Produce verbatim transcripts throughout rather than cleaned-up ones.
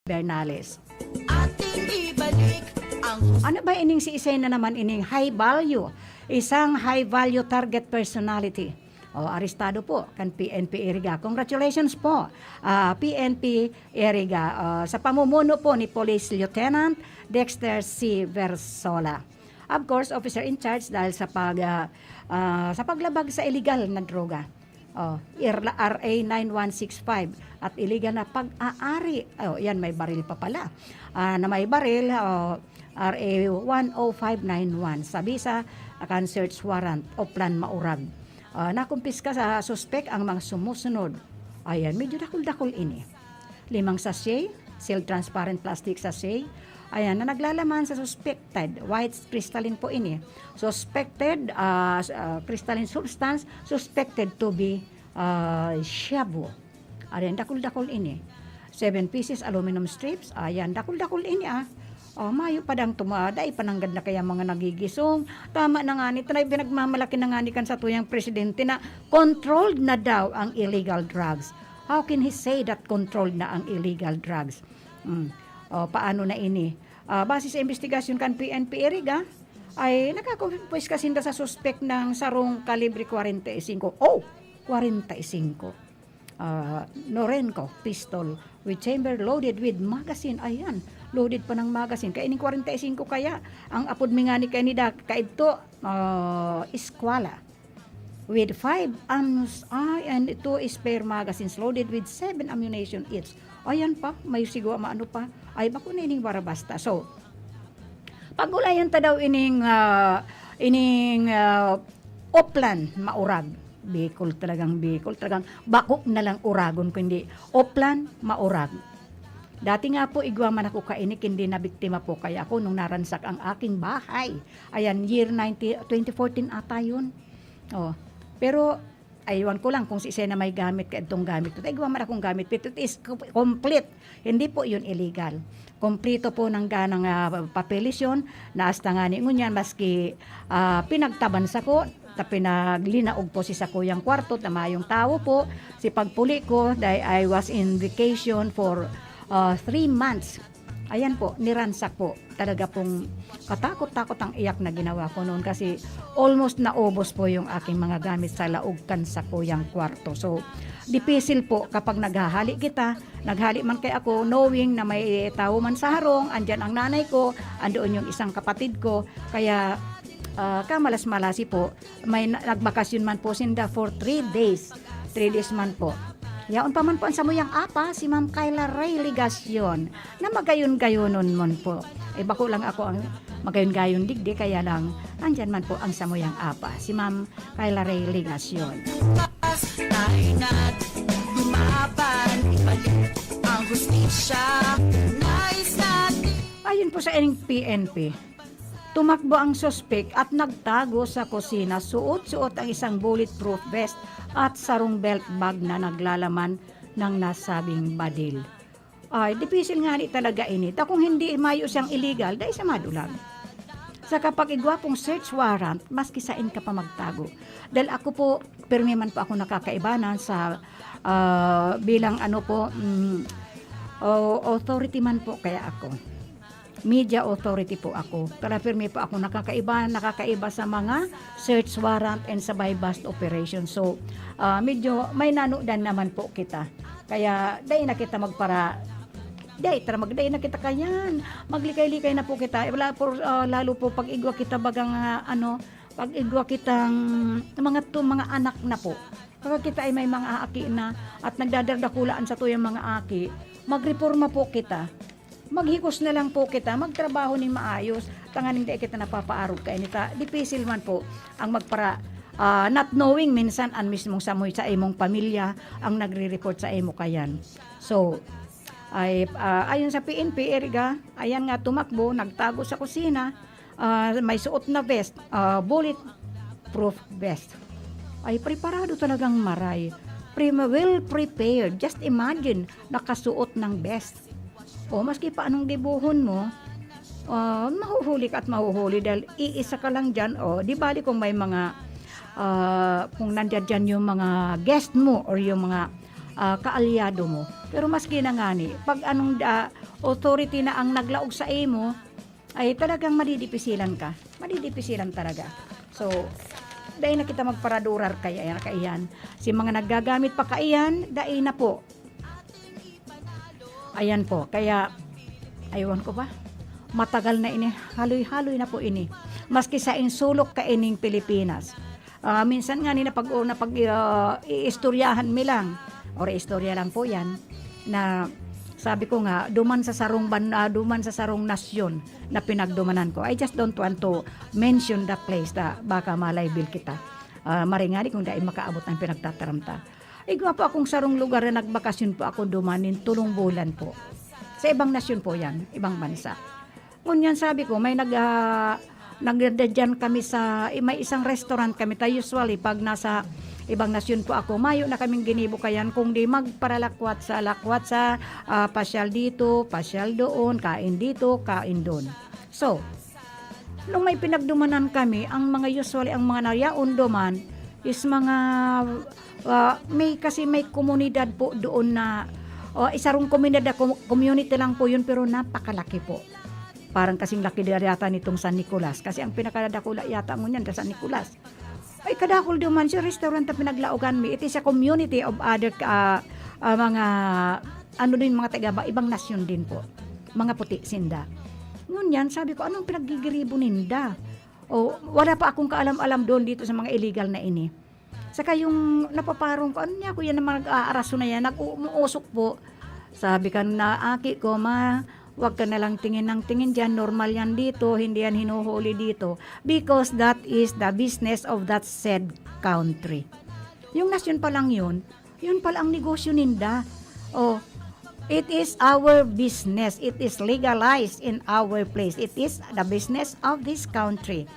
Bernales. Ating ibalik ang Ano ba ining si Isay na naman ining high value? Isang high value target personality. O, arestado po kan P N P Iriga. Congratulations po, ah, P N P Iriga, ah, sa pamumuno po ni Police Lieutenant Dexter C. Versola. Of course, officer in charge dahil sa pag, ah, ah, sa paglabag sa illegal na droga. Oh, R A nine one six five at illegal na pag-aari. Oh, yan, may baril pa pala. Ah, na may baril, oh, R A one oh five nine one. Sa bisa, akan search warrant, Oplan Maurag. Ah, nakumpiska sa suspek ang mga sumusunod. Ayan, medyo dakul-dakul ini. Limang sachet, sealed transparent plastic sachet. Ayan, na naglalaman sa suspected. White crystalline po ini. Suspected, ah, s- ah, crystalline substance, suspected to be, ah, shabu. Ayan, dakul-dakul ini. Seven pieces aluminum strips. Ayan, dakul-dakul ini, ah. Oh, mayo pa dang tuma-, dai pa nanggad na kaya mga nagigisong. Tama na nga ni, tanay pinagmamalaki na nga ni kan sa tuyang presidente na controlled na daw ang illegal drugs. How can he say that controlled na ang illegal drugs? Mm. Oh, paano na ini? Ah, base sa investigasyon kan P N P Iriga, ay nakakumpiska sinda sa suspek ng sarong kalibre kwarenta y singko. Oh, kwarenta y singko. Ah, Norenco pistol with chamber loaded with magazine. Ayan, loaded pa ng magazine. Kaya ining kwarenta y singko kaya, ang apod mi nga ni kanida, kaidto, ah, eskwala. With five amnos, ay, and two spare magazines loaded with seven ammunition each. Ayan pa, may sigwa maano pa. Ay, bako na ining barabasta. So, pag-ulayan ta daw ining, ah, ining, ah, Oplan, Maurag. Bicol talagang Bicol. Talagang bako na lang Uragon, kundi Oplan, Maurag. Dati nga po, igwa man ako kainik, hindi na biktima po kaya ako nung naransak ang aking bahay. Ayan, year ninety, twenty fourteen ata yun. Oh. Pero, aywan ko lang kung si Sena may gamit ka itong gamit ko. Igwa man akong gamit, pero it is co- complete. Hindi po yun illegal. Kompleto po ng ganang, ah, papeles yun, na hasta nga ni ngunyan, maski, ah, pinagtaban sa ko, ta pinaglinaog po si sakuyang kwarto, ta mayong tawo po, si pagpuli ko, dahil I was in vacation for, ah, three months. Ayan po, niransak po. Talaga pong katakot-takot ang iyak na ginawa ko noon kasi almost naubos po yung aking mga gamit sa laog kan sakuyang kwarto. So, dipisil po kapag naghahali kita, naghali man kay ako, knowing na may tawo man sa harong, andyan ang nanay ko, andoon yung isang kapatid ko. Kaya, ah, kamalas-malasi po, may na- nagbakasyon man po sinda for three days. Three days man po. Yaon pa man po ang samuyang apa, si Ma'am Kyla Ray Legacion, na magayon-gayonon man po. Eh, bako lang ako ang magayon-gayon digdi, kaya lang, andyan man po ang samuyang apa, si Ma'am Kyla Ray Legacion. Tayo na lumaban, ibalik ang hustisya. Nais natin Ayon po sa ining P N P, tumakbo ang suspek at nagtago sa kusina, suot-suot ang isang bulletproof vest at sarong belt bag na naglalaman ng nasabing badil. Ay, dipisil nga ni talaga ini. Ta kung hindi mayo siyang illegal, dai siya madulag. Sa kapag igwa pong search warrant, maski sain ka pa magtago. Dahil ako po, pirmi man po ako nakakaibanan sa, ah, bilang ano po, mm, o- authority man po kaya ako. Media authority po ako. Pero pirmi po ako nakakaiba, nakakaiba sa mga search warrant and sa buy-bust operation. So, ah, medyo may nanudan naman po kita. Kaya, dai na kita magpara-, dai, tara, mag-, dai na kita kayan. Maglikay-likay na po kita. Wala po, ah, lalo po pag igwa kita bagang, ah, ano, pag igwa kitang mga to, mga anak na po. Kapag kita ay may mga aki na at nagdadardakulaan sa tuyang mga aki, magreporma po kita. Maghikos na lang po kita, magtrabaho ning maayos, tanganing dai kita napapaarog kainita. Dipisil man po ang magpara-, ah, not knowing minsan an mismong samoy sa imong pamilya ang nagre-report sa imo kayan. So, ay, ah, ayon sa P N P Iriga, ayan nga tumakbo, nagtago sa kusina, ah, may suot na vest, ah, bulletproof vest. Ay, preparado talagang maray. Pre-, well prepared. Just imagine, nakasuot ng vest. O, maski pa anong dibuhon mo, ah, mahuhuli ka at mahuhuli dahil iisa ka lang dyan. O, di bali kung may mga, ah, kung nandiyan dyan yung mga guest mo or yung mga, ah, kaalyado mo. Pero maski na ngani, pag anong da-, authority na ang naglaog sa imo, ay talagang madidipisilan ka. Madidipisilan talaga. So, dai na kita magparadurar kaya kaiyan. Si mga naggagamit pa kaiyan, dai na po. Ayan po. Kaya, aywan ko ba? Matagal na ini. Haloy-haloy na po ini. Maski sa insulok kaining Pilipinas. Ah, minsan nga ni napag-, napag-, ah, iistoryahan mi lang or istorya lang po yan na sabi ko nga, duman sa sarong ban-, ah, duman sa sarong nasyon na pinagdumanan ko. I just don't want to mention the place na baka ma-libel kita. Ah, maringani kung dai makaabot ang pinagtataram ta. Igwa po akong sarong lugar na nagbakasyon po ako duman nin tulong bulan po. Sa ibang nasyon po yan, ibang bansa. Ngunyan sabi ko, may nag-, ah, nagdadyan kami sa, may isang restaurant kami ta. Usually, pag nasa ibang nasyon po ako, mayo na kaming ginibo kayan, kung di magparalakwat sa lakwat sa, ah, pasyal dito, pasyal doon, kain dito, kain doon. So, nung may pinagdumanan kami, ang mga usually, ang mga nayaon duman is mga, ah, may, kasi may komunidad po doon na, oh, isarong komunidad, na com-, community lang po yun, pero napakalaki po. Parang kasing laki na yata nitong San Nicolas. Kasi ang pinakadakula yata ngunyan sa San Nicolas. Ay, kadakul duman siya, restaurant na pinaglaogan mi. It is a community of other, ah, ah, mga, ano din, mga taga ba-, ibang nasyon din po. Mga puti sinda. Ngunyan, sabi ko, "Anong pinaggigiribo ninda?" O, wala pa akong kaalam-alam doon dito sa mga illegal na ini. Saka yung napaparong ko, "Ano niya, kuya, na mga nag-aaraso na yan, nag-uumuusok po." Sabi kan na aki ko, "Ma, wag ka na lang tingin ng tingin diyan, normal yan dito, hindi yan hinuhuli dito, because that is the business of that said country." Yung nasyon pa lang yun, yun pala ang negosyo ninda. Oh, it is our business. It is legalized in our place. It is the business of this country.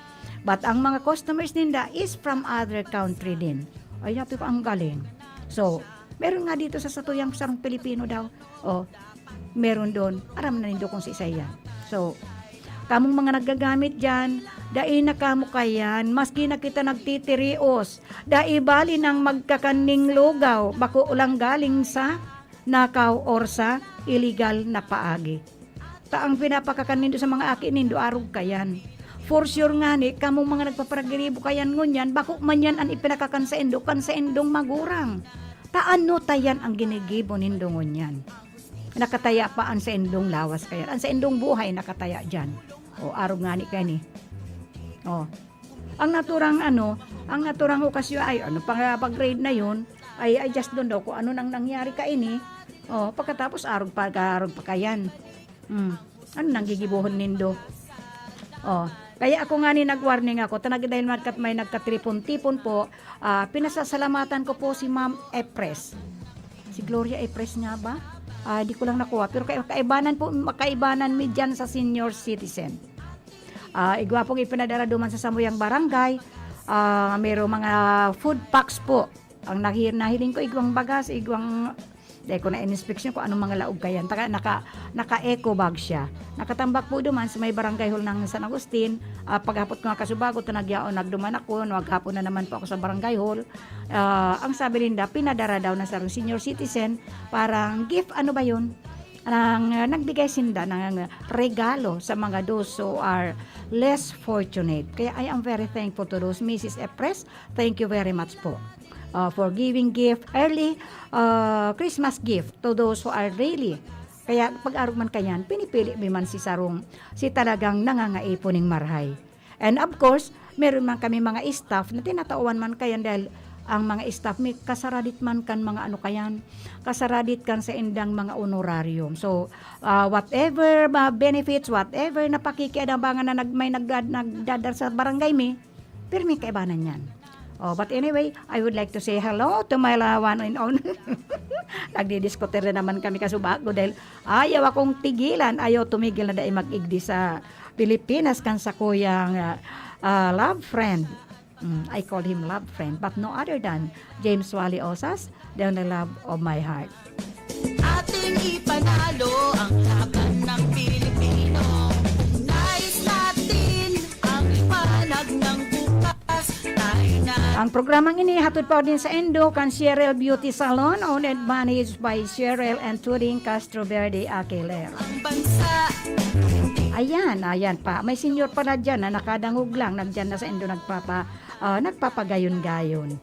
But ang mga customers ninda is from other country din. Ay, sabi ko, "Ang galing." So, meron nga dito sa satuyang sarong Pilipino daw. Oh, meron doon. Aram na nindo kung si Isaiah. So, kamong mga naggagamit dyan, dai na kamo kayan, maski na kita nagtitirios, dai bali nang magkakan ning lugaw, bako lang galing sa nakaw or sa illegal na paagi. Ta ang pinapakakan nindo sa mga aki nindo, arog kayan. For sure nga ni, kamong mga nagpaparagiribo kayan ngunyan, bako man yan an ipinakakan sa indo, kan sa indong magurang. Ta ano ta yan ang ginigibo nindo ngunyan? Nakataya pa an sa indong lawas kayan. An sa indong buhay nakataya dyan. O, arog nga ni kayan eh. O. Ang naturang ano, ang naturang okasyon ay ano, pag, pag-raid na yun, ay, I just don't know kung ano nang nangyari kaini. O, pagkatapos arog pa, arog pa kayan. Hmm. Ano nang gigibohon nindo? O, kaya ako nga ni nag-warning ako, ta nag-, dahil magkat-, may nagkatripon-tipon po, ah, pinasasalamatan ko po si Ma'am Epres. Si Gloria Epres nga ba? Ah, di ko lang nakuha. Pero kay-, kaibanan po, kaibanan mi dyan sa senior citizen. Ah, igwa pong ipinadara duman sa samuyang barangay. Ah, mayroong mga food packs po. Ang nahi-, nahiling ko, igwang bagas, igwang, dahil ko na-inspeksyon kung anong mga laog kayan. Taka, naka, naka-eco bag siya. Nakatambak po duman sa may barangay hall ng San Agustin. Ah, paghapot ko nga kasubago, ta nagyaon, nagduman ako, maghapon na naman po ako sa barangay hall. Ah, ang sabi ninda, pinadara daw na sa senior citizen, parang gift, ano ba yun? Ang, ah, nagbigay sinda ng, ah, regalo sa mga those who are less fortunate. Kaya I am very thankful to those, Missus Epres. Thank you very much po, ah, for giving gift early, ah, Christmas gift to those who are really. Kaya pag-arog man kayan, pinipili mi man si sarong, si talagang nangangaipo ning marhay. And of course, meron man kami mga staff na tinatawan man kayan dahil ang mga staff mi kasaradit man kan mga ano kayan, kasaradit kan sa indang mga honorarium. So, ah, whatever mga benefits, whatever na pakikiabangan na nag-, may nagdad-, nagdadar sa barangay mi, pirmi kaibanan yan. Oh, but anyway, I would like to say hello to my la-, one and only. Nagdidiskutir na naman kami kasubago dahil ayaw akong tigilan, ayaw tumigil na dai mag-igdi sa Pilipinas kan sakuyang, ah, ah, love friend. Mm, I call him love friend, but no other than James Wally Osas, the only love of my heart. Ating ipanalo ang laban ng Pilipino. Nais natin ang liwanag ng bukas. Tayo na Ang programang ini hatod pa din sa Indo kan Cheryl Beauty Salon, owned and managed by Cheryl and Tuding Castro Verde Aquiler. Ang bansa. Ayan, ayan pa. May senior pala dyan na nakadangog lang, nagdyan na sa Indo nagpapa, ah, nagpapagayon-gayon.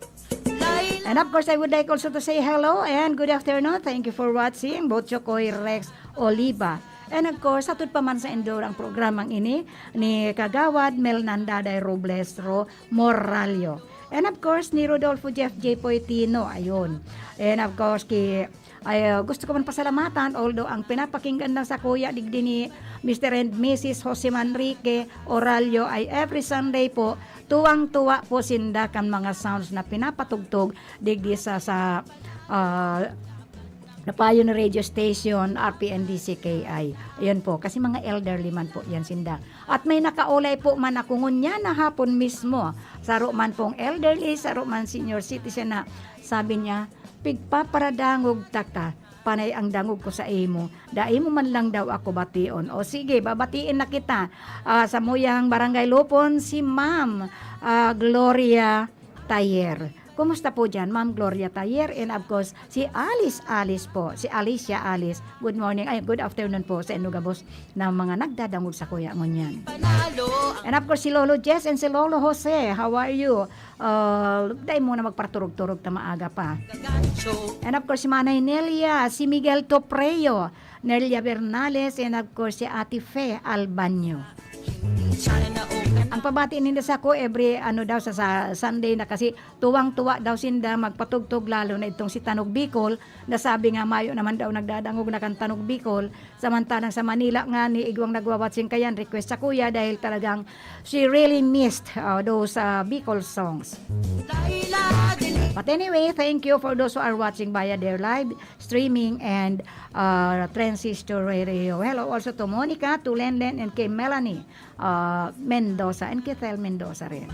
And of course, I would like also to say hello and good afternoon. Thank you for watching. Botchokoy Rex Oliva. And of course, hatod pa man sa Indo ang programang ini ni Kagawad Mel Nandaday Robles Ro Morallo. And of course, ni Rodolfo Jeff J Poitino, ayun. And of course, ki, ay, uh, gusto ko man pasalamatan, although ang pinapakinggan lang sa kuya digdi ni Mister and Missus Jose Manrique Orallo ay every Sunday po, tuwang-tuwa po sinda kan mga sounds na pinapatugtog digdi sa, sa, ah, Napayon Radio Station, R P N D C K I. Ayun po, kasi mga elderly man po yan sinda. At may nakaulay po man ako ngunyan na hapon mismo. Saro man pong elderly, saro man senior citizen na sabi niya, "Pigpaparadangog taka, panay ang dangog ko sa imo. Dai mo man lang daw ako bation." O sige, babatiin na kita. Ah, sa muyang Barangay Lupon, si Ma'am, ah, Gloria Tayer. Kumusta po dyan, Ma'am Gloria Tayer? And of course, si Alice, Alice po, si Alicia Alice. Good morning, ay, good afternoon po sa inyo gabos na mga nagdadangog sa kuya ngunyan. And of course, si Lolo Jess and si Lolo Jose, how are you? Uh, dahil muna magparturog-turog ta maaga pa. And of course, si Manay Nelia, si Miguel Topreo, Nelia Bernales, and of course, si Ate Fe Albanyo. Ang pabati ninda sa ko every ano daw sa, sa Sunday na kasi tuwang-tuwa daw sinda magpatugtog, lalo na itong si Tanog Bicol, na sabi nga mayo naman daw nagdadangog na kan Tanog Bicol, samantalang sa Manila nga ni igwang nagwawatsing kayan, request sa kuya dahil talagang she really missed, uh, those, uh, Bicol songs. But anyway, thank you for those who are watching via their live streaming and, uh, Transistor Radio. Hello also to Monica, to Lenlen, and kay Melanie, uh, Mendoza, and kay Thel Mendoza rin.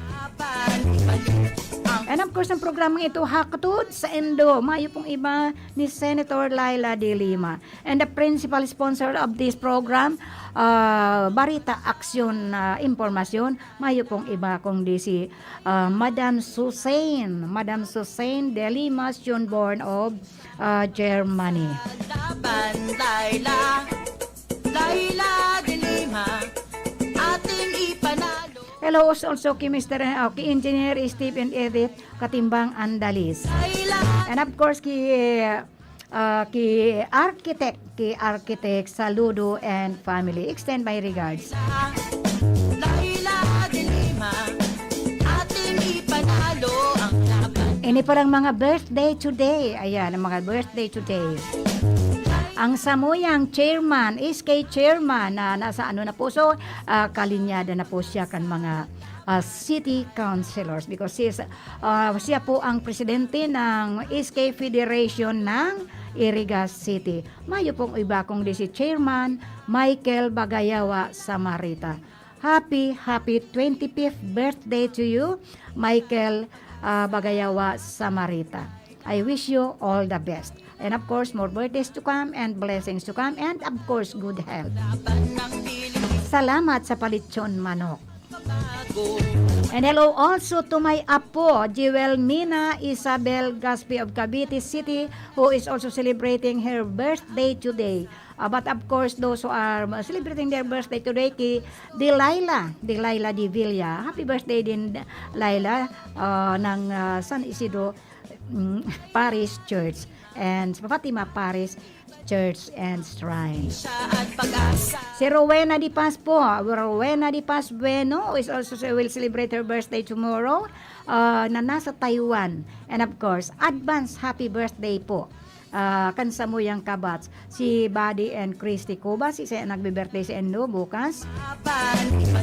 And of course, ang programang ito, Hakdod sa Indo. Mayo pong iba ni Senator Laila de Lima. And the principal sponsor of this program, uh, Barita Aksyon, uh, Impormasyon, mayo pong iba kundi si, uh, Madam Susain. Madam Susain de Lima, Schönborn of, uh, Germany. Laban, Laila, Laila de Lima, ating ipanalo. Hello, also kay Mister, uh, kay Engineer Steve and Edith Katimbang Andalis. And of course, kay, uh, kay Architect, kay Architect Saludo and family. Extend my regards. Laila de Lima, ating ipanalo ang laban. Ini palang mga birthday today. Ayan, ang mga birthday today. Ang samuyang chairman, S K chairman na nasa ano na po. So, ah, kalinyada na po siya kan mga, ah, city councilors because he is, ah, siya po ang presidente ng S K Federation ng Iriga City. Mayo pong iba kundi si Chairman Michael Bagayawa Samarita. Happy, happy twenty-fifth birthday to you, Michael, ah, Bagayawa Samarita. I wish you all the best. And of course, more birthdays to come and blessings to come and of course, good health. Salamat sa palitsyon manok. And hello also to my apo, Jewel Mina Isabel Gaspi of Cavite City, who is also celebrating her birthday today. Ah, but of course, those who are celebrating their birthday today, kay Delilah, Delilah de Villa. Happy birthday din, Laila, ah, ng, ah, San Isidro, mm, Parish Church and Fatima Parish Church and Shrine. Si Rowena de Paz po, Rowena de Paz Bueno is also ce-, will celebrate her birthday tomorrow, ah, na nasa Taiwan. And of course, advance happy birthday po, ah, kan samuyang kabats, si Buddy and Christy Cubas, isa nagbe-birthday sa Indo bukas.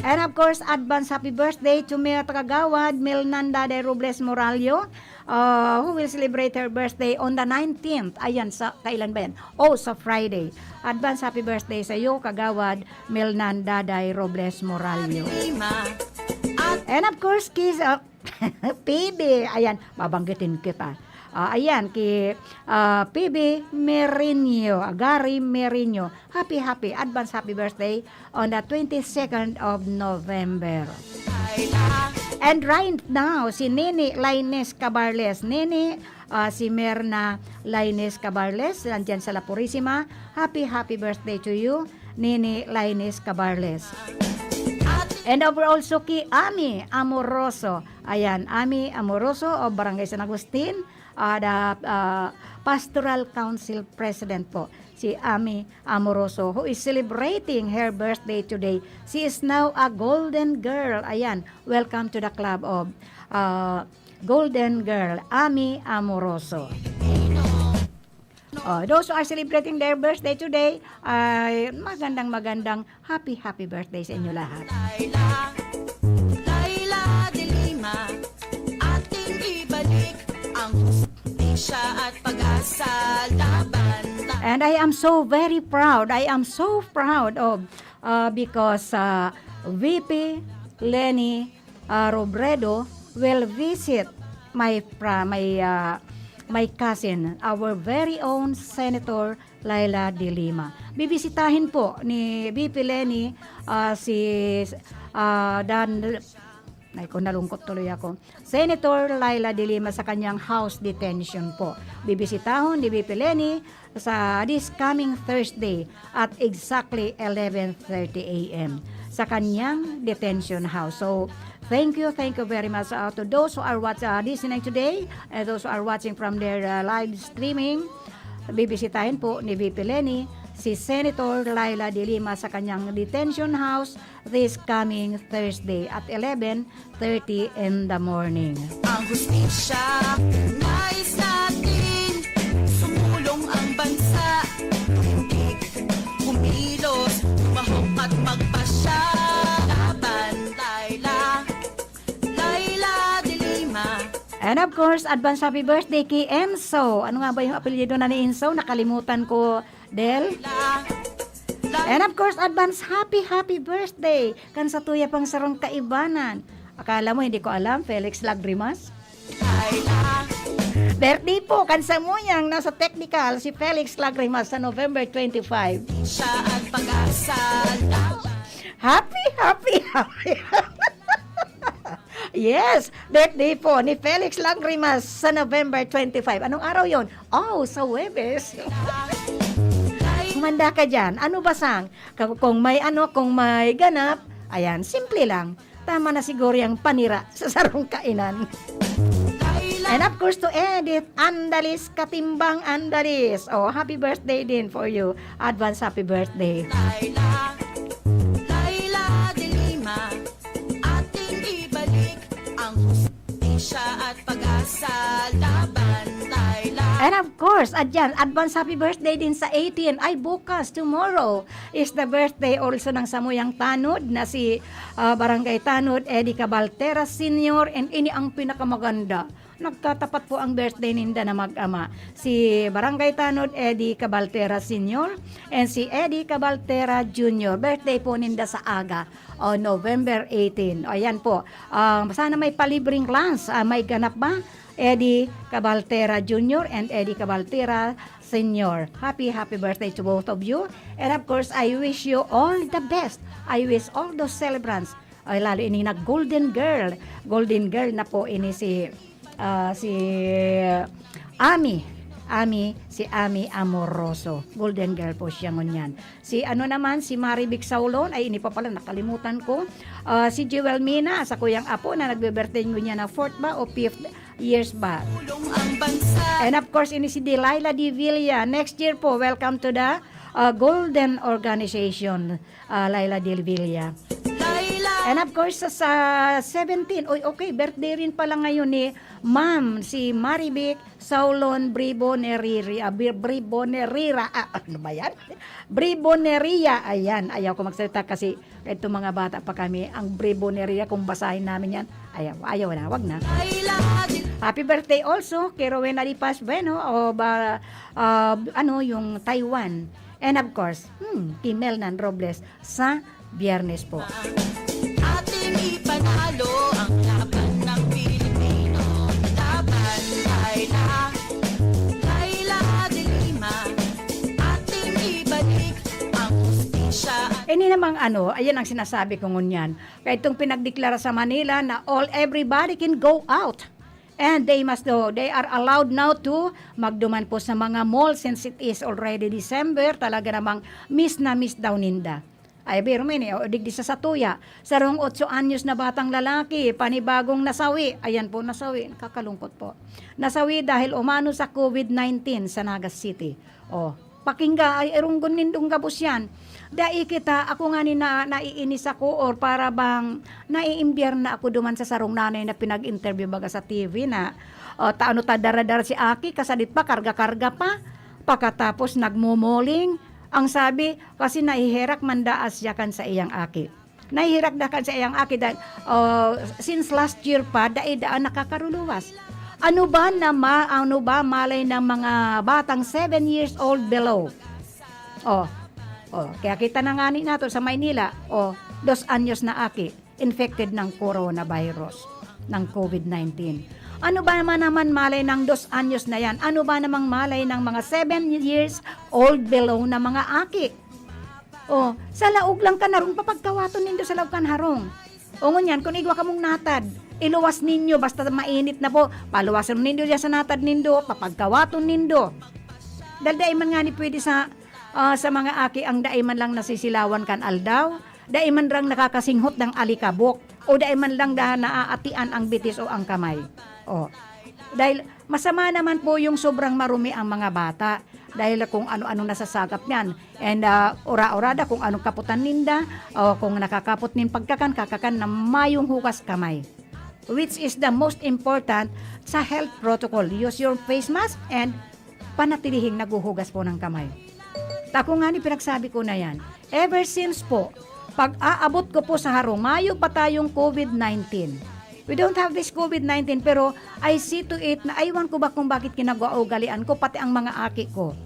And of course, advance happy birthday to Mayor Tagagawad, Melnanda de Robles Morallo, ah, who will celebrate her birthday on the nineteenth. Ayan, sa, kailan ba yan? Oh, sa Friday. Advance happy birthday sa iyo, Kagawad Melnanda Day Robles Morallo. And of course, kay, ah, P B, ayan, babanggitin kita. Ah, ayan, kay, ah, P B Merinio, Gary Merinio. Happy, happy, advance happy birthday on the twenty-second of November. And right now, si Nene Laines Cabarles. Nene, ah, si Merna Laines Cabarles, nandyan sa La Purisima. Happy, happy birthday to you, Nene Laines Cabarles. And over also ki Ami Amoroso. Ayan, Ami Amoroso of Barangay San Agustin, ah, the, ah, Pastoral Council President po, si Ami Amoroso, who is celebrating her birthday today. She is now a golden girl. Ayan, welcome to the club of, ah, golden girl, Ami Amoroso. Oh, those who are celebrating their birthday today, ay magandang, magandang happy, happy birthday sa inyo lahat. Laila, Laila de Lima, ating ibalik ang hustisya at pag-asa laban. And I am so very proud. I am so proud of, uh, because, uh, V P Leni, uh, Robredo will visit my pra-, my, uh, my cousin, our very own Senator Laila de Lima. Bibisitahin po ni V P Leni, ah, si, ah, Dan, ay ko, nalungkot tuloy ako. Senator Laila de Lima sa kanyang house detention po. Bibisitahon ni V P Leni sa this coming Thursday at exactly eleven thirty a m sa kanyang detention house. So, thank you, thank you very much, uh, to those who are watch-, uh, listening today, and those who are watching from their, uh, live streaming. Bibisitahin po ni V P Leni si Senator Laila de Lima sa kanyang detention house this coming Thursday at eleven thirty in the morning. Ang hustisya, nais natin, sumulong ang bansa, tumindig, kumilos, tumahok at magpasya. Laban, Laila, Laila de Lima. And of course, advance happy birthday kay Enzo. Ano nga ba yung apelyido na ni Enzo? Nakalimutan ko, Del. And of course, advance happy, happy birthday kan satuya pang sarong kaibanan. Akala mo hindi ko alam, Felix Lagrimas? Birthday po kan samuyang nasa technical, si Felix Lagrimas, sa November twenty-five. Siya ang pag-asa. Happy, happy, happy. Yes, birthday po ni Felix Lagrimas sa November twenty-five. Anong araw yon? Oh, sa Huwebes. Humanda ka dyan. Ano ba sang? Ka-, kung may ano, kung may ganap, ayan, simple lang. Tama na siguro yung panira sa sarong kainan. And of course, to Edith Andalis, Katimbang Andalis. Oh, happy birthday din for you. Advance happy birthday. Laila, Laila de Lima, ating ibalik ang hustisya at pag-asa laban, Laila. And of course, adyan, advance happy birthday din sa eighteen. Ay, bukas, tomorrow, is the birthday also ng samuyang tanod na si, ah, Barangay Tanod Eddie Cabaltera Senior, and ini ang pinakamaganda. Nagkatapat po ang birthday ninda na mag-ama. Si Barangay Tanod Eddie Cabaltera Senior and si Eddie Cabaltera Junior. Birthday po ninda sa aga, o November eighteen. O, ayan po. Ah, sana may palibreng class. Ah, may ganap ba? Eddie Cabaltera Junior and Eddie Cabaltera Senior. Happy, happy birthday to both of you. And of course, I wish you all the best. I wish all those celebrants, ay, lalo ini na golden girl. Golden girl na po ini si, ah, si Ami. Ami, si Ami Amoroso. Golden girl po siya ngunyan. Si ano naman, si Marivic Saulon, ay, ini pa pala, nakalimutan ko. Ah, si Jewel Mina, sa kuyang apo na nagbe-birthday ngunyan na fourth ba o fifth years ba? Tulong ang bansa. And of course, ini si Delilah de Villa. Next year po, welcome to the, ah, Golden Organization, ah, Laila de Villa. Laila. And of course, sa, sa seventeen, oy, okay, birthday rin pala ngayon ni Ma'am, si Marivic Saulon Briboneriri-, ah, Bri-, Bribonerira. Ah, ano ba yan? Briboneria. Ayan, ayaw ko magsalita kasi itong mga bata pa kami, ang Briboneria, kung basahin namin yan, ayaw, ayaw na, wag na. Laila. Happy birthday also kay Rowena Lipas Bueno o ba, ah, ano, yung Taiwan. And of course, hmm, kay Melnan Robles sa Biyernes po. Ating ipanalo ang laban ng Pilipino. Laban, Laila, Laila de Lima. Ating ibalik ang hustisya at Ini namang ano, ayan ang sinasabi ko ngunyan. Kaya itong pinagdeklara sa Manila na all, everybody can go out. And they must do, they are allowed now to magduman po sa mga mall since it is already December. Talaga namang miss na miss daw ninda. Ay, biro mo ini, o, digdi sa satuya. Sarong otso anyos na batang lalaki, panibagong nasawi. Ayan po, nasawi. Nakakalungkot po. Nasawi dahil umano sa covid nineteen sa Naga City. O, pakingga, ay, irunggon nindong gabos yan. Dai kita, ako nga ni na, naiinis ako or para bang naiimbiyar na ako duman sa sarong nanay na pinag-interview baga sa T V na, o, ta, ano ta, dara-dara si Aki, kasadit pa, karga-karga pa. Pakatapos nagmomoling, ang sabi, kasi nahiherak man daa siya kan sa iyang aki. Nahiherak daa kan sa iyang aki dahil, o, since last year pa, dai daa nakakaruluwas. Ano ba na ma-, ano ba malay ng mga batang seven years old below? O, o, kaya kita na nga ni nato sa Maynila, o, dos anyos na aki, infected ng coronavirus, ng covid nineteen. Ano ba naman naman malay ng dos anyos na yan? Ano ba namang malay ng mga seven years old below na mga aki? O, sa laog lang kan harong, papagkawaton nindo sa laog kan harong. O ngunyan, kung igwa kamong natad, iluwas ninyo, basta mainit na po, paluwason nindo diyan sa natad nindo, papagkawaton nindo. Dahil dai man nga ni pwede sa, ah, sa mga aki ang dai man lang nasisilawan kan aldaw, dai man lang nakakasinghot ng alikabok, o dai man lang da naaatian ang bitis o ang kamay. O, dahil masama naman po yung sobrang marumi ang mga bata. Dahil kung ano-ano nasasagap niyan. And, ah, ora-orada kung anong kaputan ninda, o kung nakakapot nin pagkakan, kakakan na mayong hugas kamay. Which is the most important sa health protocol. Use your face mask and panatilihing naghuhugas po ng kamay. Tako nga ni pinagsabi ko na yan. Ever since po, pag-aabot ko po sa harong, mayo pa tayong covid nineteen. We don't have this covid nineteen, pero I see to it na aywan ko ba kung bakit kinagwa-ugalian ko, pati ang mga aki ko.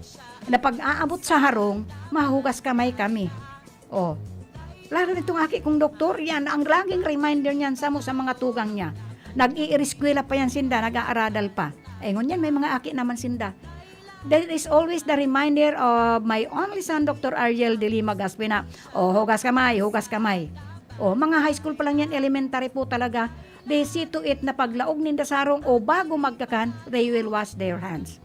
Na pag-aabot sa harong, mahugas kamay kami. O, lalo nitong aki kong doktor, yan ang laging reminder niyan samo sa mga tugang niya. Nag-iiriskwela pa yan sinda, nag-aaradal pa. Eh, ngunyan, may mga aki naman sinda. There is always the reminder of my only son, Doctor Ariel de Lima Gaspi, na, "O, hugas kamay, hugas kamay." O, mga high school pa lang yan, elementary po talaga. They see to it na paglaog ninda sa harong o bago magkakan, they will wash their hands.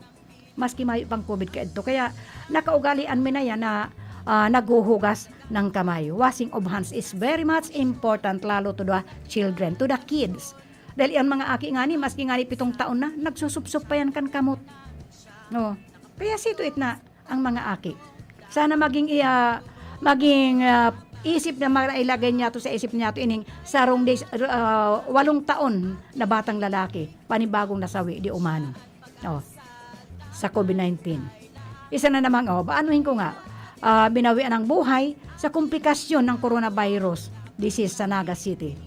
Maski mayo pang covid kaidto. Kaya, nakaugalian mi na yan na, ah, naghuhugas ng kamay. Washing of hands is very much important, lalo to the children, to the kids. Dahil ang mga aki ngani, maski ngani pitong taon na, nagsusupsop pa yan kan kamot. No. Kaya see to it na ang mga aki. Sana maging, ah, maging, ah, isip na mailagay niya to sa isip niya to ining sarong dis-, ah, walong taon na batang lalaki, panibagong nasawi di umano. Oh, sa covid nineteen. Isa na namang, oh, baanuhin ko nga, ah, binawian ang buhay sa komplikasyon ng coronavirus disease sa Naga City.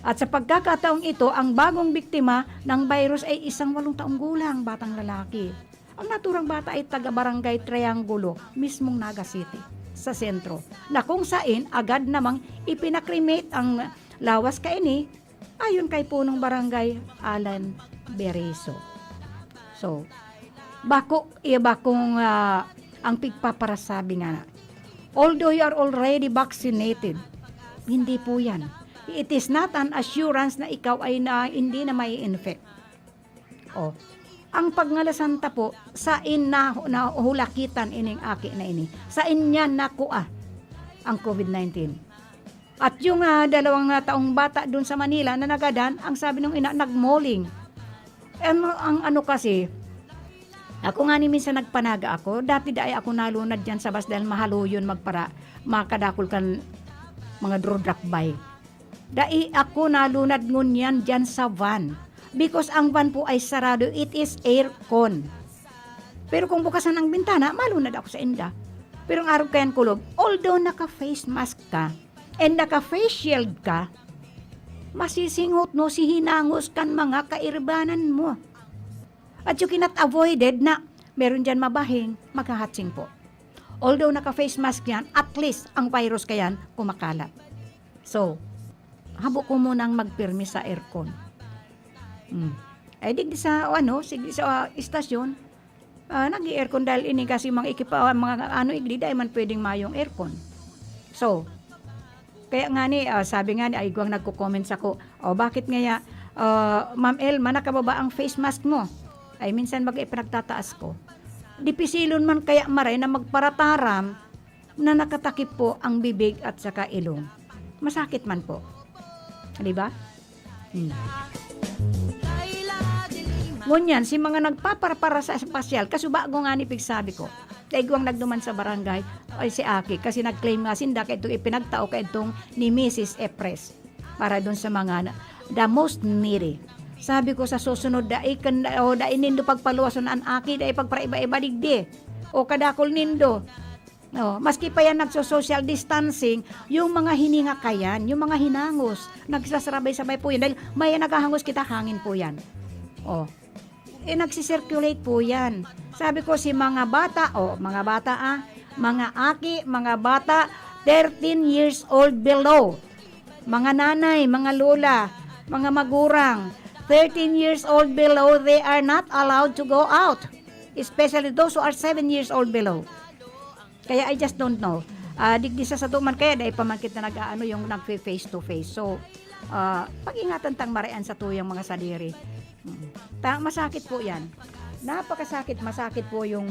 At sa pagkakataong ito, ang bagong biktima ng virus ay isang walong taong gulang, batang lalaki. Ang naturang bata ay taga Barangay Triangulo, mismong Naga City, sa sentro, na kung sain agad namang ipinakremate ang lawas kaini ayon kay punong barangay Alan Beriso. So, bako, iya bakong, ah, ang pigpaparasabi nga na, although you are already vaccinated, hindi po yan. It is not an assurance na ikaw ay na, hindi na mai-infect. Oh, ang pagngalasan ta po, sain na, nahulakitan ining aki na ini. Sain niya nakua ang covid nineteen. At yung, ah, dalawang, ah, taong bata dun sa Manila na nagadan, ang sabi nung ina, nagmoling. Ano, ang ano kasi, ako nga ni minsan nagpanaga ako, dati dai ako nalunad dyan sa bus dahil mahaloyon magpara-, makadakol kan mga drodrakbay. Dai ako nalunad ngunyan dyan sa van. Because ang van po ay sarado, it is aircon. Pero kung bukasan ang bintana, malunad ako sa inda. Pero ang arog kayan kulob, although naka-face mask ka and naka-face shield ka, masisinghot mo si hinangos kan mga kairbanan mo. At you cannot avoided na meron dyan mabahing, maghahatsing po. Although naka-face mask yan, at least ang virus kayan kumakalat. So, habo ko munang magpirmi sa aircon. Hmm. Eh, digdi sa, ano, sige, sa, ah, istasyon, ah, nag-i-aircon dahil ini kasi mga ekipa-, mga ano, igdi, dai man pwedeng mayong aircon. So, kaya nga ni, ah, sabi nga ni, ay, igwang nagko-comment sako, "O, bakit ngaya, ah, Ma'am Elma, nakababa ang face mask mo?" Ay, minsan baga ipinagtataas ko. Dipisilon man kaya maray na magparataram na nakatakip po ang bibig at saka ilong. Masakit man po. Di ba? Hmm. Ngunyan, si mga nagpaparapara sa pasyal, kasubago nga ni pigsabi ko, daigwang nagduman sa barangay, ay si Aki, kasi nag-claim nga sinda kaidtong ipinagtao kaidtong ni Misis Epres para dun sa mga na, the most needy. Sabi ko sa susunod, dai kan, o dai nindo pagpaluwason an Aki, dai pagparaiba-iba digdi. O kadakol nindo. O, maski pa yan nagso-social distancing, yung mga hininga kayan, yung mga hinangos, nagsasabay-sabay po yan. Dahil may naghahangos kita, hangin po yan. O, eh, nagsisirculate po yan. Sabi ko, si mga bata, o, mga bata ah, mga aki, mga bata, thirteen years old below. Mga nanay, mga lola, mga magurang, thirteen years old below, they are not allowed to go out. Especially those who are seven years old below. Kaya I just don't know. Ah, digdi sa sato man kaya dai pa man kita nag-aano yung nagfe-face to face. So, ah, pag-ingatan tang maray an satuyang mga sadiri. Mm. Ta-, masakit po yan. Napakasakit, masakit po yung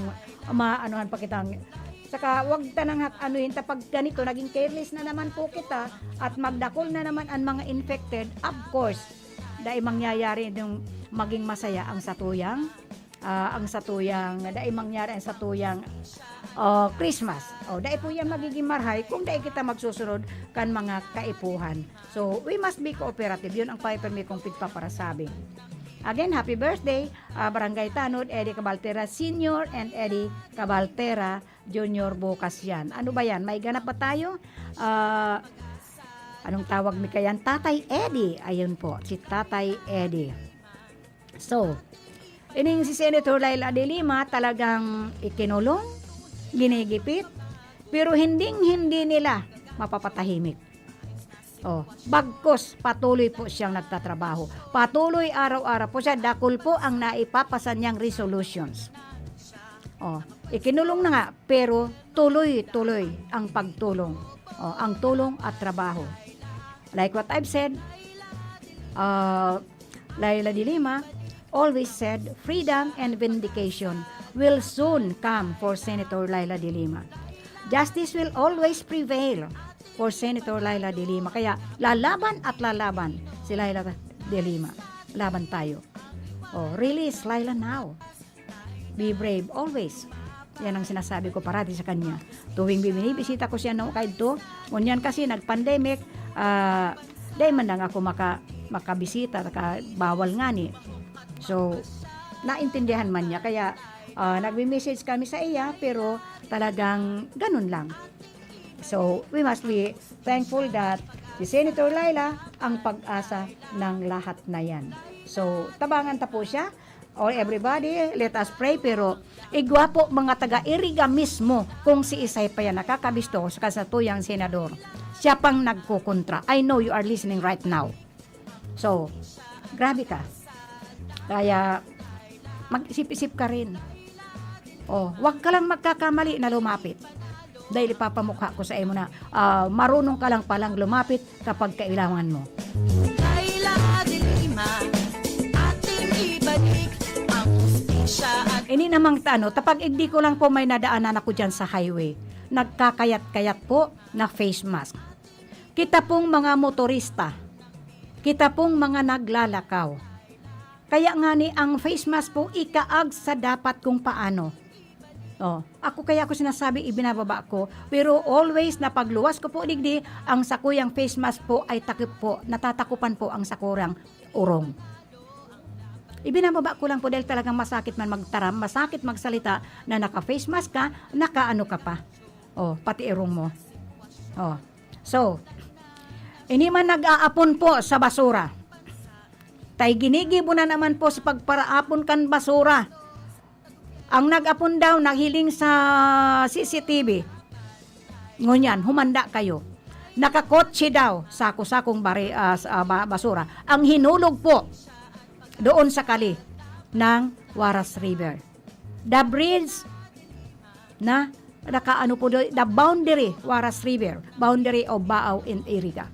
maanuhan pa kitang, saka wag ta nang hak-, anuhin ta pag ganito, naging careless na naman po kita at magdakol na naman ang mga infected. Of course, dai mangyayari yung maging masaya ang satuyang, ah, ang satuyang, dai mangyari ang satuyang, ah, Christmas. O, dai po yan magiging marhay kung dai kita magsusunod kan mga kaipuhan. So, we must be cooperative. Yun ang pipirmi kong pigpaparasabi. Again, happy birthday, ah, Barangay Tanod, Eddie Cabaltera Senior and Eddie Cabaltera Junior bukas yan. Ano ba yan? May ganap ba tayo? Ah, anong tawag mi kayan? Tatay Eddie. Ayun po, si Tatay Eddie. So, ining si Senator Leila de Lima talagang ikinulong, ginigipit, pero hinding-hindi nila mapapatahimik. Oh, bagkus patuloy po siyang nagtatrabaho. Patuloy araw-araw po siya, dakul po ang naipapasa niyang resolutions. Oh, ikinulong na nga, pero tuloy-tuloy ang pagtulong. Oh, ang tulong at trabaho. Like what I've said, uh, Leila de Lima always said, "Freedom and vindication will soon come for Senator Leila de Lima. Justice will always prevail for Senator Leila de Lima." Kaya lalaban at lalaban si Leila de Lima. Laban tayo. Oh, release Leila now. Be brave always. Yan ang sinasabi ko parati sa kanya. Tuwing binibisita ko siya, no, kaidto, ngunyan kasi nag-pandemic, ah, dai man lang ako maka-, makabisita, ka-, bawal ngani. So, naintindihan man niya. Kaya, ah, nagme-message kami sa iya, pero talagang ganun lang. So, we must be thankful that si Senator Leila ang pag-asa ng lahat na yan. So, tabangan ta po siya. O, everybody, let us pray, pero igwa po mga taga-Iriga mismo kung si Isay pa yan nakakabisto sa kasatuyang senador. Siya pang nagkukontra. I know you are listening right now. So, grabe ka. Kaya, mag-isip-isip ka rin. Oh, wag ka lang magkakamali na lumapit. Dahil ipapamukha ko sa imo na, ah, marunong ka lang palang lumapit kapag kailangan mo. Laila de Lima, ating ibalik ang hustisya at Ini namang ta-, ano, tapag igdi ko lang po may nadaanan ako dyan sa highway. Nagkakayat-kayat po na face mask. Kita pong mga motorista, kita pong mga naglalakaw. Kaya nga ni ang face mask po ikaag sa dapat kung paano. Oh, ako kaya ko sinasabi, ibinababa ko. Pero always na pagluwas ko po digdi, ang sakuyang face mask po ay takip po, natatakupan po ang sakurang urong. Ibinababa ko lang po dahil talagang masakit man magtaram, masakit magsalita na naka-face mask ka, naka-ano ka pa. Oh, pati irong mo. Oh. So, ini man nag-aapon po sa basura. Tay ginigibo na naman po sa pagparaapon kan basura. Ang nag-apon daw naghiling sa C C T V. Ngunyan, humanda kayo. Nakakotse daw, sako-sakong bari-, ah, s-, ah, ba-, basura. Ang hinulog po doon sa kali ng Waras River. The bridge na Nakaano po do-, the boundary, Waras River, boundary of Baao and Iriga.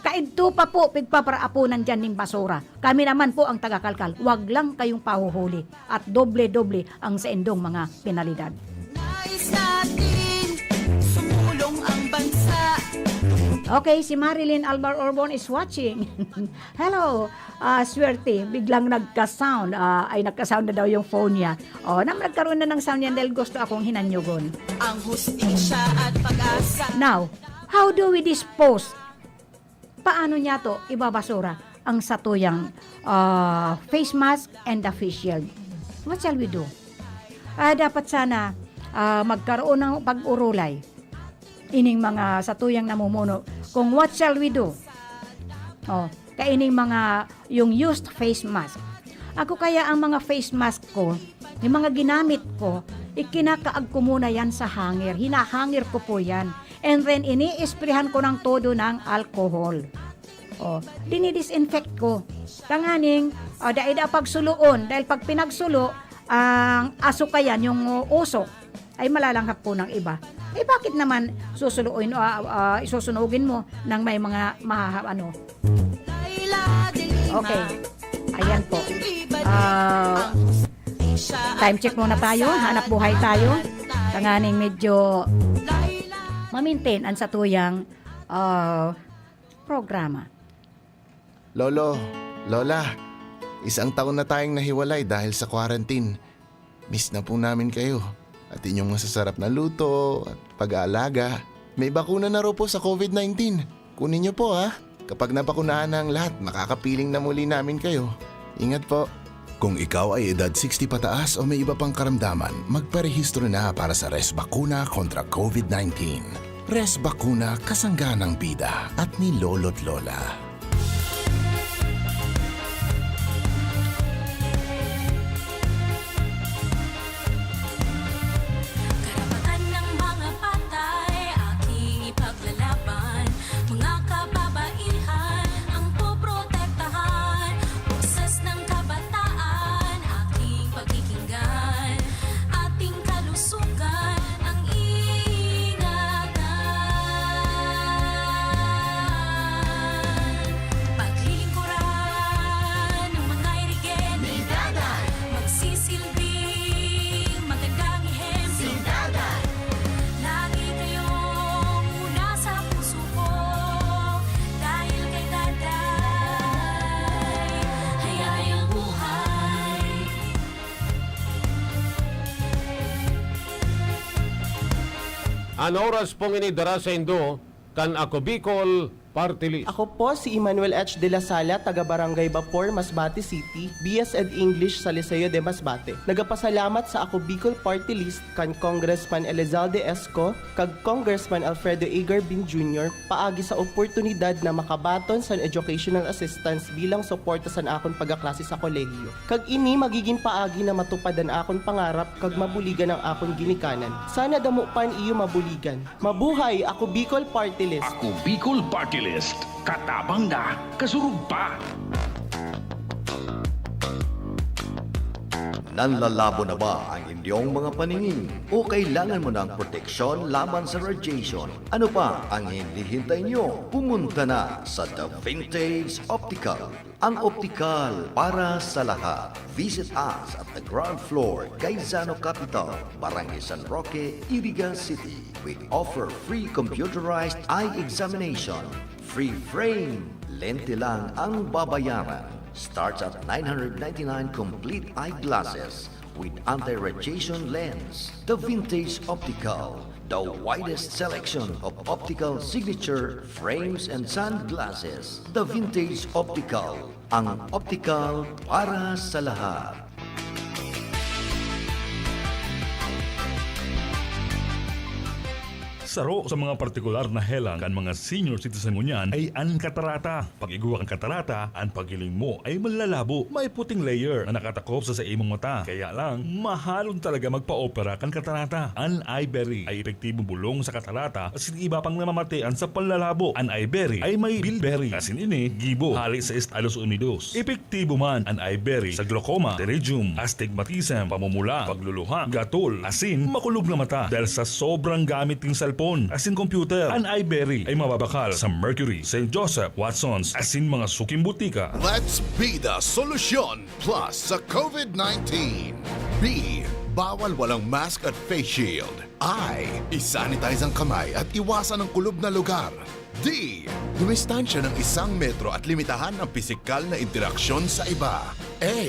Kaidto pa po, pigpaparaaponan diyan ning basura. Kami naman po ang taga-kalkal. Wag lang kayong pahuhuli. At doble-doble ang saindong mga penalidad. Nais natin sumulong ang bansa. Okay, si Marilyn Albar Orbon is watching. Hello, ah, Swerte. Biglang nagka-sound. Ah, ay, nagka-sound na daw yung phone niya. Oh, nam-, nagkaroon na ng sound yan dahil gusto akong hinanyogon. Ang hustisya at pag-asa. Now, how do we dispose? Paano niya to ibabasura ang satuyang, ah, face mask and the face shield? What shall we do? Ah, dapat sana, ah, magkaroon ng pag-urulay ining mga satuyang namumuno kung what shall we do? Oh, kaining mga, yung used face mask. Ako kaya ang mga face mask ko, yung mga ginamit ko, ikinakaag ko muna yan sa hanger. Hinahangir ko po yan. And then, ini-isprehan ko ng todo ng alcohol. Oh, dinidisinfect ko. Tanganing, ah, dai da pagsuloon. Dahil pag pinagsulo, ang asukayan, yung, uh, usok, ay malalanghap po ng iba. Eh, bakit naman susuloin, ah, ah, isusunugin mo nang may mga mahaha-, ano? Okay. Ayan po. Ah, time check muna tayo. Hanap buhay tayo. Tanganing medyo ma-maintain ang satuyang, ah, programa. Lolo, Lola, isang taon na tayong nahiwalay dahil sa quarantine. Miss na po namin kayo at inyong masasarap na luto at pag-aalaga. May bakuna na raw po sa covid nineteen. Kunin niyo po, ha. Kapag nabakunahan na ang lahat, makakapiling na muli namin kayo. Ingat po. Kung ikaw ay edad sixty pataas o may iba pang karamdaman, magparehistro na para sa Res Bakuna kontra covid nineteen. Res Bakuna, kasangga ng bida at ni Lolo't Lola. Karapatan ng mga patay, aking ipaglalaban. Mga kababaihan, ang poprotektahan. Boses ng kabataan, aking pakikinggan. Ating kalusugan, ang ingatan. Paglilingkuran ng mga irigin. Ni Daday. Magsisilbing magandang ehemplo. Si Daday. Lagi kayong una sa puso ko. Dahil kay Daday, hayaan ang buhay. An oras pong ini dara saindo kan Ako Bicol Party List. Ako po si Emmanuel H. de la Sala, taga Barangay Bapor, Masbate City, B S Ed English sa Liceo de Masbate. Nagapasalamat sa Ako Bicol Party List kan Congressman Elizalde Esco kag Congressman Alfredo A. Garbin Junior paagi sa oportunidad na makabaton san educational assistance bilang suporta san akon pagkaklase sa kolehiyo. Kag ini magigin paagi na matupad an akon pangarap kag mabuligan ang akon ginikanan. Sana damo pa an iyo mabuligan. Mabuhay! Ako Bicol Party List! Ako Bicol Party List. Katabang na, kasurog pa! Nanlalabo na ba ang inyong mga paningin? O kailangan mo ng proteksyon laban sa radiation? Ano pa ang hinihintay nyo? Pumunta na sa The Vintage Optical, ang optikal para sa lahat. Visit us at the ground floor, Gaisano Capital, Barangay San Roque, Iriga City. We offer free computerized eye examination, free frame, lente lang ang babayaran. Starts at nine hundred ninety-nine complete eyeglasses with anti-radiation lens. The Vintage Optical, the widest selection of optical signature frames and sunglasses. The Vintage Optical, ang optical para sa lahat. Saro sa mga partikular na helang kan mga senior citizen ngunyan ay an katarata. Pag-igwa kan katarata, an paghiling mo ay manlalabo. May puting layer na nakatakop sa saimong mata. Kaya lang, mahalon talaga magpa-opera kan katarata. An Iberry ay epektibong bulong sa katarata asin iba pang namamatian sa panlalabo. An Iberry ay may bilberry, asin ini gibo hali sa Estados Unidos. Epektibo man an Iberry sa glaucoma, pterygium, astigmatism, pamumula, pagluluha, gatol, asin makulog na mata dahil sa sobrang gamit nin cellphone asin computer. An Iberry ay mababakal sa Mercury, Saint Joseph, Watsons, asin mga suking butika. Let's be the solution plus sa COVID nineteen. B, bawal walang mask at face shield. I, isanitize ang kamay at iwasan ang kulob na lugar. D, dumistansya ng isang metro at limitahan ang pisikal na interaksyon sa iba. A,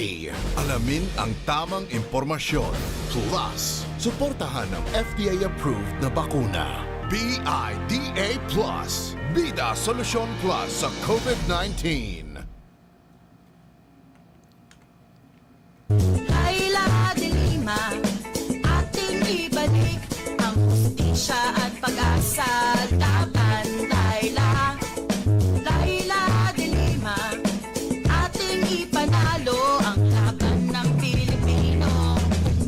alamin ang tamang impormasyon. Plus, suportahan ang F D A-approved na bakuna. B I D A plus. Bida Solusyon Plus sa COVID nineteen. Laila de Lima, ating ibalik ang hustisya at pag-asa laban. Laila, Laila de Lima, ating ipanalo ang laban ng Pilipino.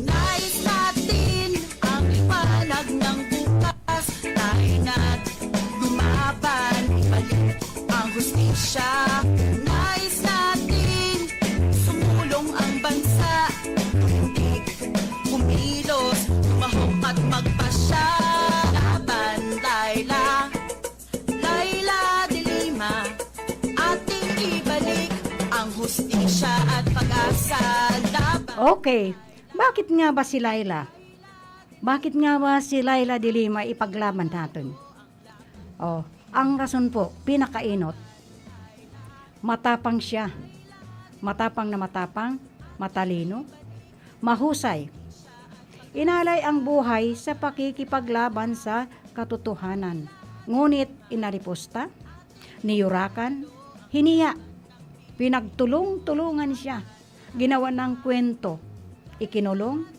Nais natin ang liwanag ng bukas, tayo na't lumaban, ibalik ang hustisya. Nais natin sumulong ang bansa, tumindig, kumilos, tumahok at magpasya. Laban, Laila, Laila de Lima, ating ibalik ang hustisya at pag-asa. Laban. Okay, bakit nga ba si Laila? Bakit nga ba si Laila de Lima ipaglaban natin? Oh, ang rason po, pinakainot, matapang siya. Matapang na matapang, matalino, mahusay. Inalay ang buhay sa pakikipaglaban sa katotohanan. Ngunit inalipusta, niyurakan, hiniya, pinagtulong-tulungan siya, ginawa ng kwento, ikinulong,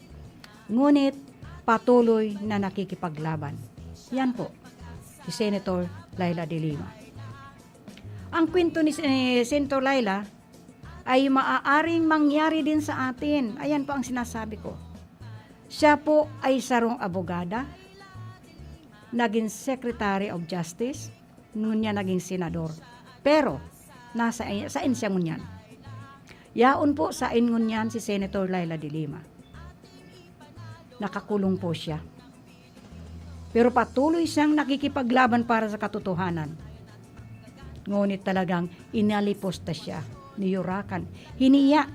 ngunit patuloy na nakikipaglaban. Yan po, si Senator Laila de Lima. Ang kwento ni, ni Senator Laila ay maaaring mangyari din sa atin. Ayan po ang sinasabi ko. Siya po ay sarong abogada, naging Secretary of Justice, ngunyan naging senador. Pero, nasa, sain siya ngunyan? Yaon po sain ngunyan si Senator Laila de Lima. Nakakulong po siya. Pero patuloy siyang nakikipaglaban para sa katotohanan. Ngunit talagang inalipusta siya, niyurakan, hiniya,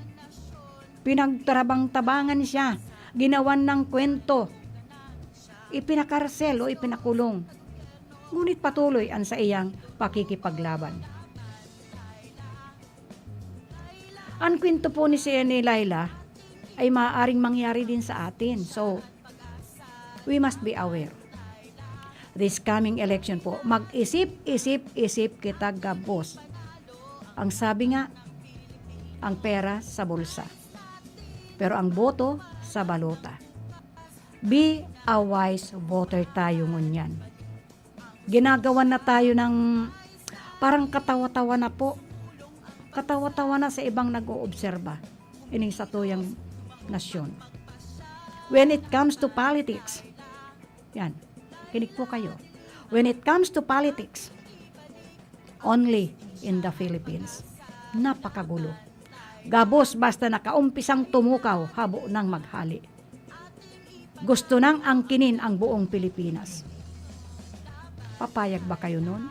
pinagtarabang-tabangan siya, ginawan ng kwento, ipinakarsel o ipinakulong. Ngunit patuloy ang saiyang pakikipaglaban. Ang kwento po ni, si, ni Laila ay maaaring mangyari din sa atin. So, we must be aware. This coming election po, mag-isip-isip-isip kita gabos. Ang sabi nga, ang pera sa bulsa. Pero ang boto sa balota. Be a wise voter tayo ngunyan. Ginagawan na tayo ng parang katawa-tawa na po. Katawa-tawa na sa ibang nag-oobserba ining satuyang nasyon. When it comes to politics, yan, kinig po kayo. When it comes to politics, only in the Philippines. Napakagulo. Gabos basta nakaumpisang tumukaw, habo nang maghali. Gusto nang angkinin ang buong Pilipinas. Papayag ba kayo nun?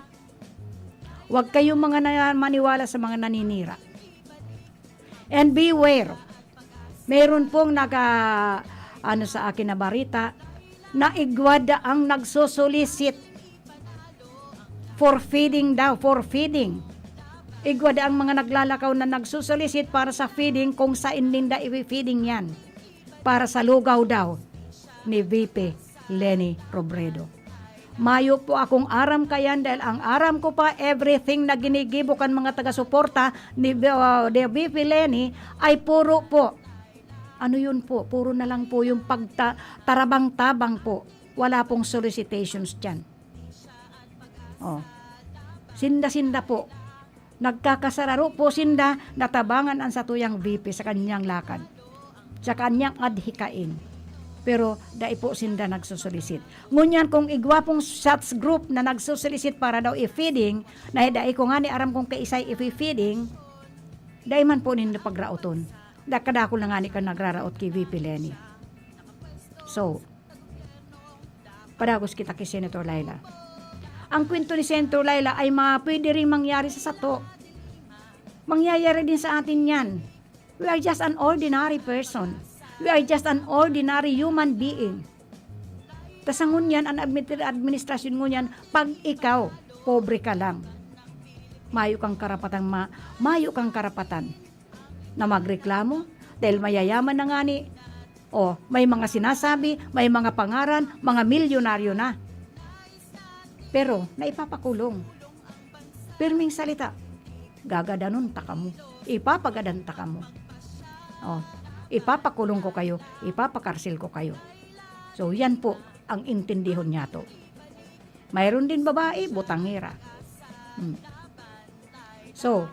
Huwag kayong mga na-, maniwala sa mga naninira. And beware, meron pong naga-, ano sa akin na barita, na igwa daang nagsosolicit for feeding daw, for feeding. Igwa daang mga naglalakaw na nagsosolicit para sa feeding kung sain ninda i-feeding yan. Para sa lugaw daw ni V P Leni Robredo. Mayo po akong aram kayan dahil ang aram ko pa, everything na ginigibo kan mga taga-suporta ni, uh, ni V P Leni ay puro po, ano yun po, puro na lang po yung pagta-, tarabang-tabang po. Wala pong solicitations diyan. Oh. Sinda-sinda po. Nagkakasararo po sinda na tabangan ang satuyang V P sa kanyang lakad, sa kanyang adhikain. Pero dai po sinda nagsusulisit. Ngunyan, kung igwa pong such group na nagsusulisit para daw i-feeding, na dai ko ngani aram kung kaisay i-feeding, dai man po nindo pagraoton. Da-, kadakul na ngani kan nagraraot ki V P Leni. So, padagos kita ki Senator Laila. Ang kwento ni Senator Laila ay ma-, pwede ring mangyari sa sato. Mangyayari din sa atin yan. We are just an ordinary person. We are just an ordinary human being. Ta sa ngunyan, an admi-, administrasyon ngunyan, pag ikaw, pobre ka lang, mayo kang karapatang ma-, mayo kang karapatan na magreklamo dahil mayayaman na ngani. O, may mga sinasabi, may mga pangaran, mga milyonaryo na. Pero naipapakulong. Pirming salita, gagadanon ta kamo. Ipapagadan ta kamo. O, ipapakulong ko kayo, ipapakarsil ko kayo. So, yan po ang intindihon niyato. Mayroon din babae, butangera. Hmm. So,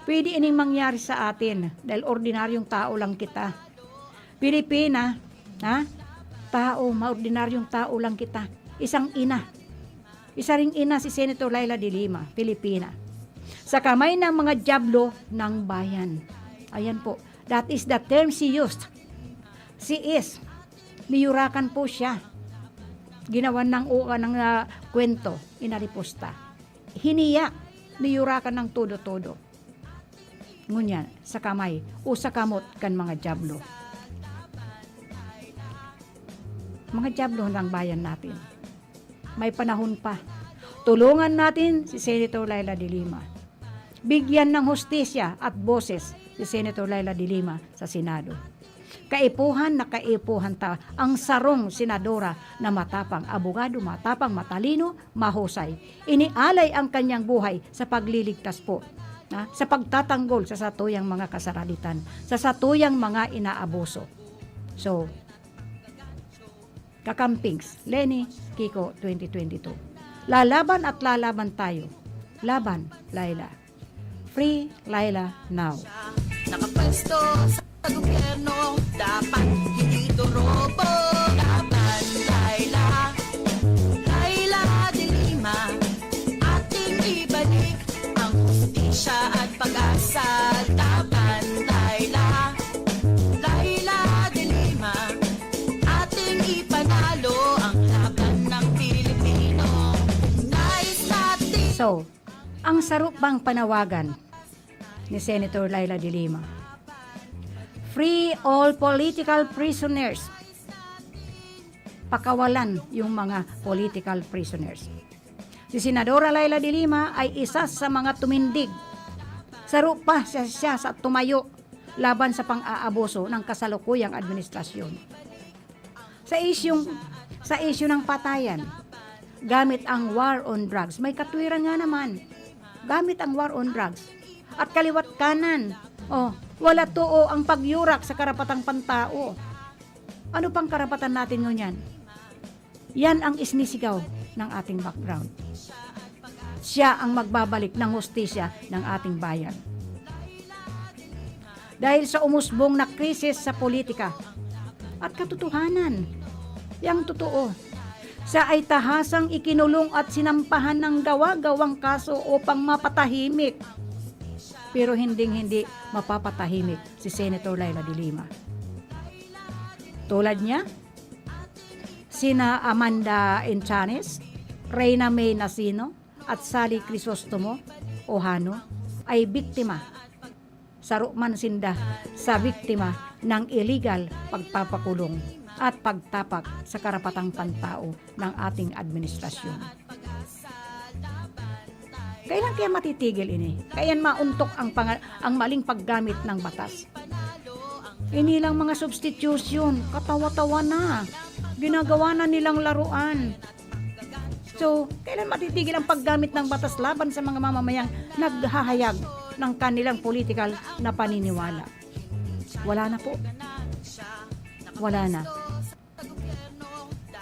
pwede ining mangyari sa atin dahil ordinaryong tao lang kita. Pilipina, ha? Tao, maordinaryong tao lang kita. Isang ina. Isa ring ina si Senator Laila de Lima, Pilipina. Sa kamay ng mga dyablo ng bayan. Ayan po. That is the term she used. She is. Niyurakan po siya. Ginawan ng uka ng, ah, kwento, inariposta. Hiniya, niyurakan ng todo-todo. Ngunyan, sa kamay o sa kamot kan mga dyablo. Mga dyablo ng bayan natin. May panahon pa. Tulungan natin si Senator Laila de Lima. Bigyan ng hustisya at boses si Senator Laila de Lima sa Senado. Kaipuhan na kaipuhan ta ang sarong senadora na matapang, abogado, matapang, matalino, mahusay. Inialay ang kanyang buhay sa pagliligtas po, ha, sa pagtatanggol sa satuyang mga kasaraditan, sa satuyang mga inaabuso. So, Kakampings, Leni, Kiko, twenty twenty-two. Lalaban at lalaban tayo. Laban, Laila. Free Laila now. Nakapwesto sa gobyerno, dapat hindi turubo. Laban, Laila. Laila de Lima, ating ibalik ang hustisya at pag-asa. Laban, Laila. Laila de Lima, ating ipanalo ang laban ng Pilipino. Nais natin. So, ang saro pang panawagan ni Senator Laila de Lima, "Free all political prisoners." Pakawalan yung mga political prisoners. Si Senadora Laila de Lima ay isa sa mga tumindig. Saro pa siya, siya sa tumayo laban sa pang-aabuso ng kasalukuyang administrasyon. Sa isyung, sa isyu ng patayan, gamit ang war on drugs. May katwiran nga naman. Gamit ang war on drugs. At kaliwat kanan, oh, wala too ang pagyurak sa karapatang pantao. Ano pang karapatan natin ngunyan? Yan ang isinisigaw ng ating background. Siya ang magbabalik ng hustisya ng ating bayan. Dahil sa umusbong na krisis sa politika at katotohanan, yang totoo, siya ay tahasang ikinulong at sinampahan ng gawa-gawang kaso upang mapatahimik. Pero hinding-hindi mapapatahimik si Senator Laila de Lima. Tulad niya, sina Amanda Enchanes, Reyna May Nasino, at Sally Crisostomo Ojano ay biktima. Saro man sinda sa biktima ng illegal pagpapakulong at pagtapak sa karapatang pantao ng ating administrasyon. Kailan kaya matitigil ini? Kailan mauntok ang panga-, ang maling paggamit ng batas? Inilang mga substitution, katawa-tawa na. Ginagawa na nilang laruan. So, kailan matitigil ang paggamit ng batas laban sa mga mamamayang naghahayag ng kanilang political na paniniwala? Wala na po. Wala na.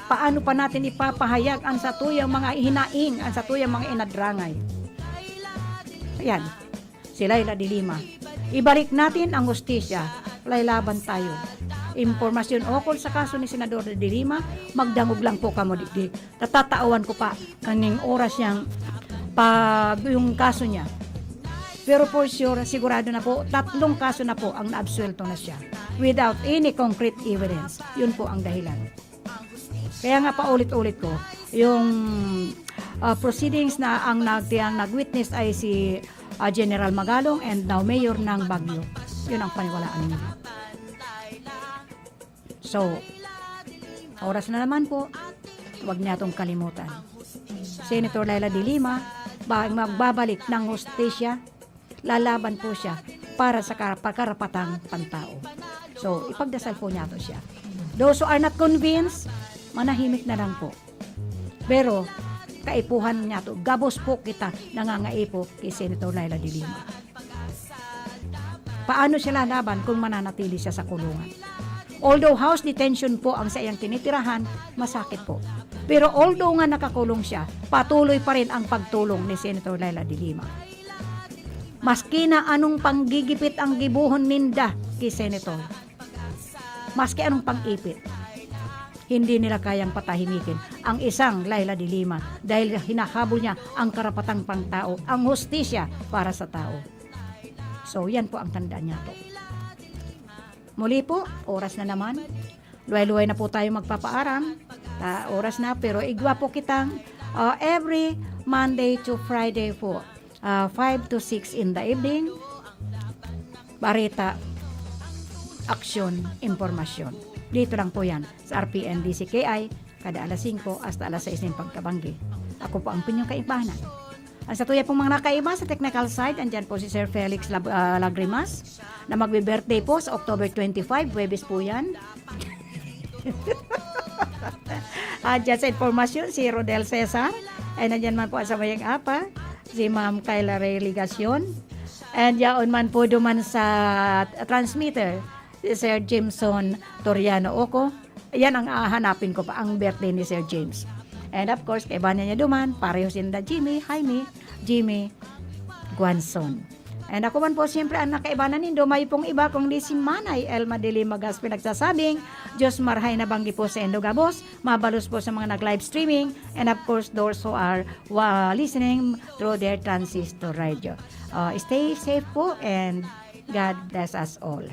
Paano pa natin ipapahayag ang satuyang mga hinaing, ang satuyang mga inadrangay? Ayan, si Laila de Lima. Ibalik natin ang hustisya. Lalaban tayo. Impormasyon ukol sa kaso ni Senador de Lima, magdangog lang po kamo digdi. Natatawan ko pa kaning oras niyang pag, yung kaso niya. Pero for sure, sigurado na po, tatlong kaso na po ang naabsuelto na siya without any concrete evidence. Yun po ang dahilan. Kaya nga paulit-ulit ko, yung, ah, proceedings na ang nag-, ang nag-witness ay si, ah, General Magalong and now Mayor ng Baguio. Yun ang paniwalaan ninyo. So, oras na naman po, huwag niya itong kalimutan. Senator Laila de Lima, ba-, magbabalik ng hustisya, lalaban po siya para sa kar-, karapatang pantao. So, ipagdasal po niya to siya. Those who are not convinced, manahimik na lang po. Pero, kaipuhan niya to. Gabos po kita nangangaipo kay Senator Laila de Lima. Paano siya lalaban kung mananatili siya sa kulungan? Although house detention po ang saiyang tinitirahan, masakit po. Pero although nga nakakulong siya, patuloy pa rin ang pagtulong ni Senator Laila de Lima. Maski na anong panggigipit ang gibohon ninda ki Senator, maski anong pang-ipit, hindi nila kayang patahimikin ang isang Laila de Lima dahil hinahabol niya ang karapatang pangtao, ang hustisya para sa tao. So, yan po ang tandaan niya po. Muli po, oras na naman. Luway-luway na po tayo magpapaaram. Ah, oras na, pero igwa po kitang, ah, every Monday to Friday po, ah, five to six in the evening. Bareta, aksyon, impormasyon. Dito lang po yan sa R P N D C K I, kada alas singko hasta alas sais ng pagkabanggi. Ako po ang pinyong kaibanan. Ang satuya pong mga nakaiba sa technical side, andyan po si Sir Felix Lab-, ah, Lagrimas, na magbe-birthday po sa October twenty-five, Huwebes po yan. Andyan sa impormasyon, si Rodel Cesar. Ay, nandyan man po sa mayang apa, si Ma'am Kyla Ray Legacion. And yaon man po duman sa transmitter, si Sir Jameson Toriano Oco. Yan ang hahanapin ko pa, ang birthday ni Sir James. And of course, kaibanan niya duman, pareho sinda Jimmy, Jaime, Jimmy Guanzon. And ako man po, siyempre, ang nakaibanan nindo, may pong iba, kundi si Manay Elma de Lima Gaspi nagsasabing, "Diyos marhay na banggi po sa indo gabos, mabalos po sa mga nag-live streaming, and of course, those who are wa-, listening through their transistor radio." Uh, stay safe po and God bless us all.